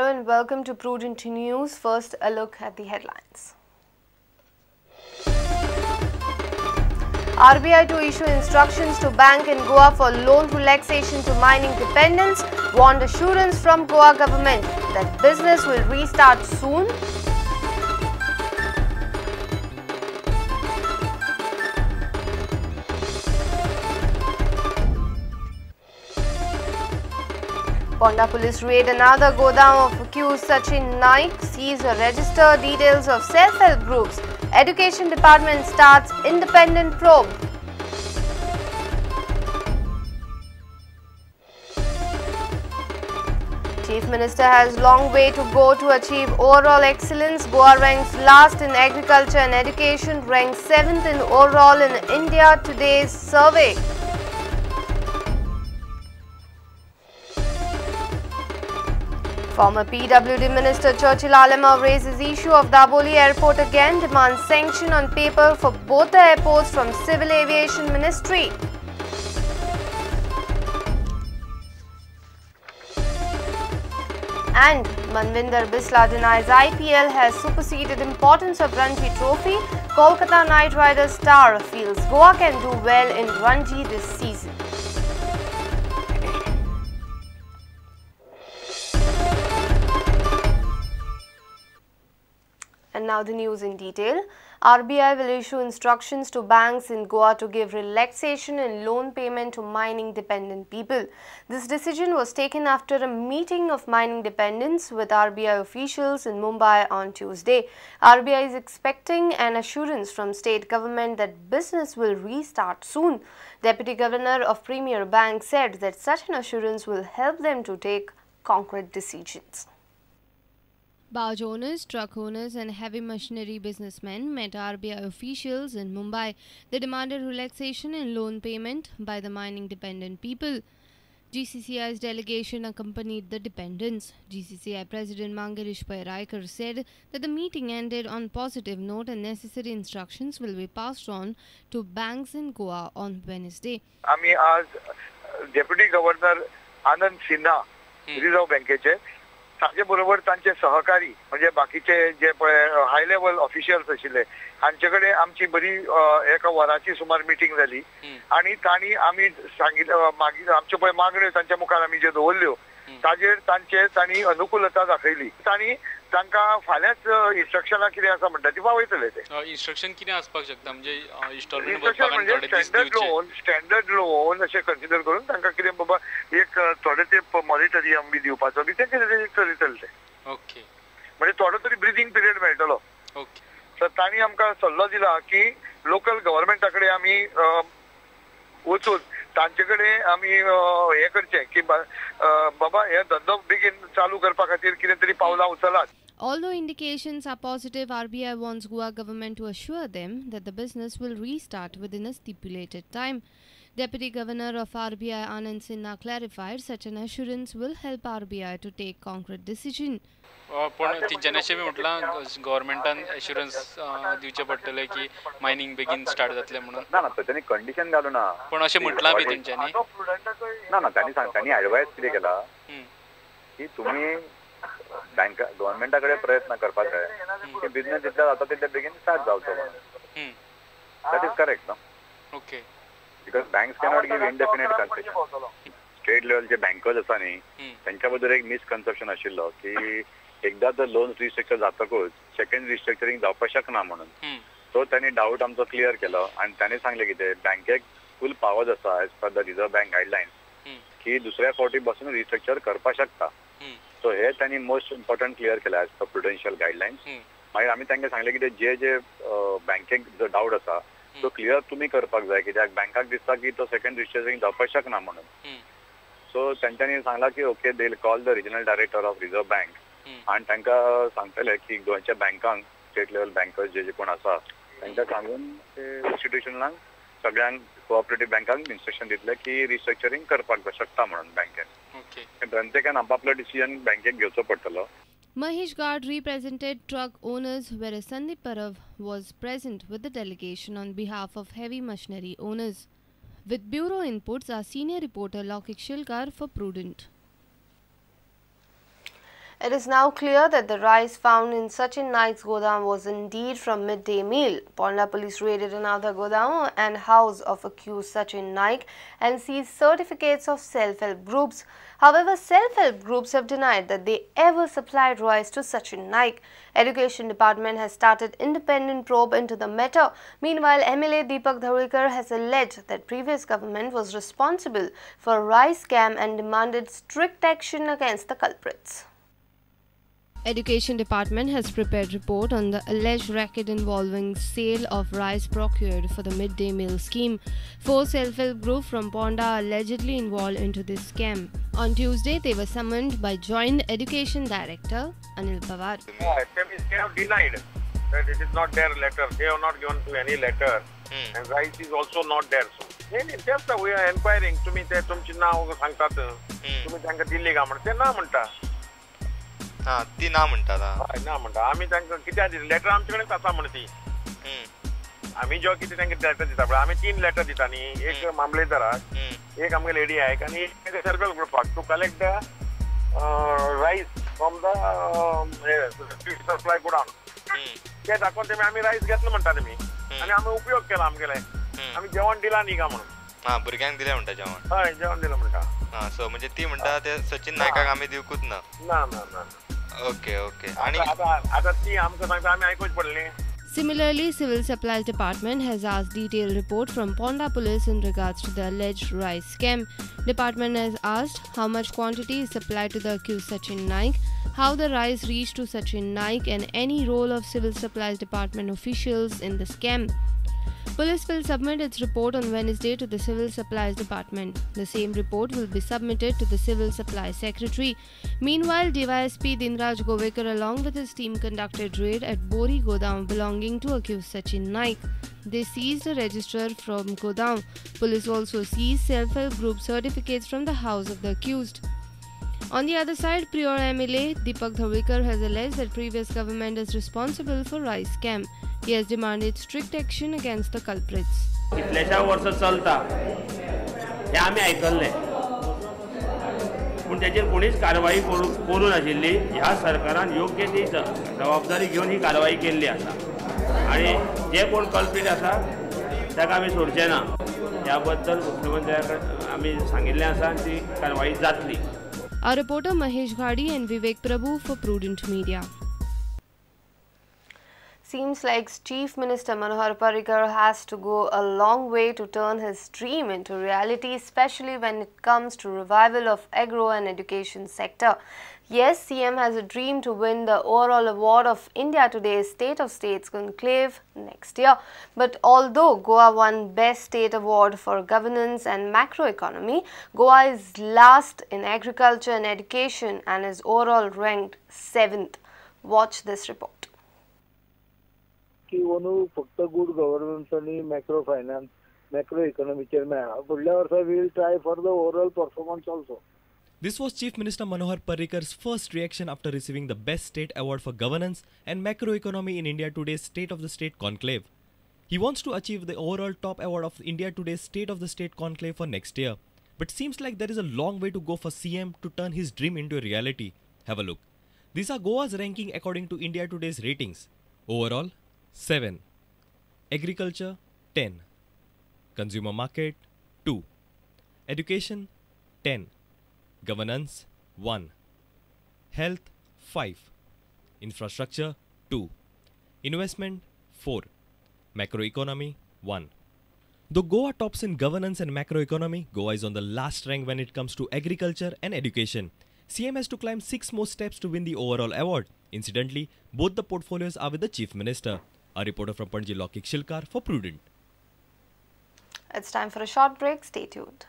Hello and welcome to Prudent News. First, a look at the headlines. RBI to issue instructions to bank in Goa for loan relaxation to mining dependents. Want assurance from Goa government that business will restart soon. Ponda police raid another godown of accused Sachin Naik, seize a register details of self-help groups. Education Department starts independent probe. Chief Minister has long way to go to achieve overall excellence. Goa ranks last in agriculture and education, ranks 7th in overall in India Today's survey. Former PWD Minister Churchill Alemao raises issue of Dabolim Airport again, demands sanction on paper for both the airports from Civil Aviation Ministry. And Manvinder Bisla denies IPL has superseded importance of Ranji Trophy. Kolkata Knight Riders star feels Goa can do well in Ranji this season. And now the news in detail. RBI will issue instructions to banks in Goa to give relaxation in loan payment to mining dependent people. This decision was taken after a meeting of mining dependents with RBI officials in Mumbai on Tuesday. RBI is expecting an assurance from state government that business will restart soon. Deputy Governor of Premier Bank said that such an assurance will help them to take concrete decisions. Barge owners, truck owners and heavy machinery businessmen met RBI officials in Mumbai. They demanded relaxation in loan payment by the mining dependent people. GCCI's delegation accompanied the dependents. GCCI President Mangirish Pai Raikar said that the meeting ended on positive note and necessary instructions will be passed on to banks in Goa on Wednesday. आमी आज Deputy Governor Anand Sinha Reserve बँकेचे ताजे बरोबर तांचे सहकारी म्हणजे बाकीचे जे पळय हाय लेवल ऑफिशियल्स आशिल्ले हांचे कडेन आमची बरी एका वराची सुमार मिटींग जाली आनी तांणी आमी सांगिल्लें मागीर आमच्यो पळय मागण्यो तांच्या मुखार आमी ज्यो दवरल्यो ताजेर तांचे तांणी अनुकूलता दाखयली. तांणी तांकां फाल्यांच इन्स्ट्रक्शनां कितें आसा म्हणटा ती पावयतले ते. इन्स्ट्रक्शन कितें आसपाक शकता म्हणजे इन्स्टॉलमेंट इन्स्ट्रक्शन म्हणजे स्टँडर्ड लोन अशें कन्सिडर करून तांकां कितें बाबा एक थोडे ते मॉरिटोरियम बी दिवपाचो बी तें कितें चलयतले ते. ओके, म्हणजे थोडो तरी ब्रिदींग पिरियड मेळटलो. ओके, तर तांणी आमकां सल्लो दिला की लोकल गव्हर्मेंटा कडेन आमी वचून तांचे कडेन आमी हें करचें की बाबा हे धंदो बेगीन चालू करपा खातीर कितें तरी पावलां उचलात. Although indications are positive, RBI wants Goa government to assure them that the business will restart within a stipulated time. Deputy Governor of RBI Anand Sinha clarified such an assurance will help RBI to take concrete decision. पण तेंच्यांनी अशें बी म्हटलां गव्हर्मेंटान assurance दिवचें पडटलें की mining बेगीन start जातलें म्हणून. ना ना, तांणी कंडिशन घालूं ना. पण अशें म्हटलां बी तेंच्यांनी. ना ना, तांणी सांग तांणी एडवायस कितें केला की तुमी बँका गव्हर्मेंटा कडेन प्रयत्न करपाक जाय की बिजनेस जितलो जाता तितले बेगीन स्टार्ट जावचो म्हणून. That is correct न्हू. Okay, because banks cannot give indefinite concession. State लेवलचे बँकर्स आसा न्ही तांच्या बद्दल एक मिसकन्सेप्शन आशिल्लो की एकदा जर लोन रिस्ट्रक्चर जातकूच सेकंड रिस्ट्रक्चरींग जावपाक शकना म्हणून. सो तांणी डावट आमचो क्लियर केलो आनी तांणी सांगलें कितें बँकेक फूल पावर्स आसा as per the Reserve Bank guidelines की दुसऱ्या फावटी बसून रिस्ट्रक्चर करपाक शकता. सो हे तांणी मोस्ट इम्पॉर्टंट क्लियर केला एज पर प्रुडेन्शियल गायडलायन्स. मागीर आमी तांकां सांगलें कितें जे जे बँकेक जो डावट आसा तो क्लियर तुमी करपाक जाय कित्याक बँकाक दिसता की तो सेकंड रिस्ट्रक्चरींग जावपाक शकना म्हणून. सो तांच्यांनी सांगलां की okay they will call the regional director of Reserve Bank आनी तांकां सांगतले की गोंयच्या बँकांक स्टेट लेवल बँकर्स जे जे कोण आसा तांकां सांगून ते इन्स्टिट्युशनांक सगळ्यांक कोऑपरेटीव बँकांक इन्स्ट्रक्शन दितले की रिस्ट्रक्चरींग करपाक शकता म्हणून बँकेन. प्रत्येकान आपापलो डिसिजन बँकेक घेवचो पडटलो. Mahesh Gad represented truck owners, whereas Sandeep Parav was present with the delegation on behalf of heavy machinery owners. With bureau inputs, our senior reporter Laukik Shilkar for Prudent. It is now clear that the rice found in Sachin Naik's godown was indeed from midday meal. Ponda police raided another godown and house of accused Sachin Naik and seized certificates of self-help groups. However, self-help groups have denied that they ever supplied rice to Sachin Naik. Education Department has started independent probe into the matter. Meanwhile, MLA Deepak Dhavalikar has alleged that previous government was responsible for rice scam and demanded strict action against the culprits. Education Department has prepared report on the alleged racket involving sale of rice procured for the midday meal scheme. 4 self-help groups from Ponda are allegedly involved into this scam. On Tuesday, they were summoned by Joint Education Director Anil Pawar. They have denied that it is not their letter. They have not given to any letter. And rice is also not there. So, just we are inquiring. तुम्ही ते तुमची नाव सांगतात, तुम्ही तांकां दिल्ली काय म्हणटा, ते ना म्हणटा. हां, ती ना म्हणटात. हय, ना म्हणटा. आमी तांकां कित्याक दिली लेटर, आमचे कडेन आसा म्हण ती. आमी जेव्हा कितें तांकां लेटर दिता पळय, आमी 3 लेटर दिता न्ही, एक मामलेदाराक, एक आमगे लेडी आयक आनी एक सेल्फ हेल्प ग्रुपाक to collect the rice from the supply godown. ते दाखोवन तेमी आमी रायस घेतलो म्हणटा तेमी आनी आमी उपयोग केला आमगेले, आमी जेवण दिला न्ही काय म्हणून. हां, भुरग्यांक दिलें म्हणटा जेवण. हय, जेवण दिलें म्हणटा. हां, सो म्हणजे ती म्हणटा ते सचिन नायकाक आमी दिवकूच ना. ना ना ना. Okay okay. आणि आता ती आमकां सांगता, आमी आयकूच पडली. Similarly, Civil Supplies Department has asked detailed report from Ponda Police in regards to the alleged rice scam. Department has asked how much quantity is supplied to the accused Sachin Naik, how the rice reached to Sachin Naik and any role of Civil Supplies Department officials in the scam. Police will submit its report on Wednesday to the Civil Supplies Department. The same report will be submitted to the Civil Supplies Secretary. Meanwhile, DYSP Dinraj Govekar along with his team conducted raid at Bori Godown belonging to accused Sachin Naik. They seized a register from Godown. Police also seized self-help group certificates from the house of the accused. On the other side, Prior MLA Deepak Dhavalikar has alleged that previous government is responsible for rice scam. He has demanded strict action against the culprits. कितल्याशा वर्सां चलता हें आमी आयकल्लें, पूण ताचेर कोणीच कारवाई करूं नाशिल्ली. ह्या सरकारान योग्य ती जबाबदारी घेवन ही कारवाई केल्ली आसा आनी जे कोण कल्प्रीट आसा ताका आमी सोडचे ना. ह्या बद्दल मुख्यमंत्र्या कडेन आमी सांगिल्लें आसा आनी ती कारवाई जातली. Our reporter Mahesh Ghadi and Vivek Prabhu for Prudent Media. Seems like Chief Minister Manohar Parrikar has to go a long way to turn his dream into reality, especially when it comes to revival of agro and education sector. Yes, CM has a dream to win the overall award of India Today's State of States Conclave next year. But although Goa won Best State Award for Governance and Macroeconomy, Goa is last in agriculture and education and is overall ranked 7th. Watch this report. की अंदू फक्त good governance आनी macro finance macro इकॉनॉमीचेर मेळ्ळा. फुडल्या वर्सा we'll try for the overall performance also. This was Chief Minister Manohar Parrikar's first reaction after receiving the Best State Award for Governance and Macroeconomy in India Today's State of the State Conclave. He wants to achieve the overall top award of India Today's State of the State Conclave for next year. But seems like there is a long way to go for CM to turn his dream into a reality. Have a look. These are Goa's ranking according to India Today's ratings. Overall, 7. Agriculture, 10. Consumer market, 2. Education, 10. Governance, 1. Health, 5. Infrastructure, 2. Investment, 4. Macroeconomy, 1. Though Goa tops in governance and macroeconomy, Goa is on the last rank when it comes to agriculture and education. CM has to climb 6 more steps to win the overall award. Incidentally, both the portfolios are with the Chief Minister. A reporter from Panaji, Lokik Shilkar for Prudent. It's time for a short break. Stay tuned.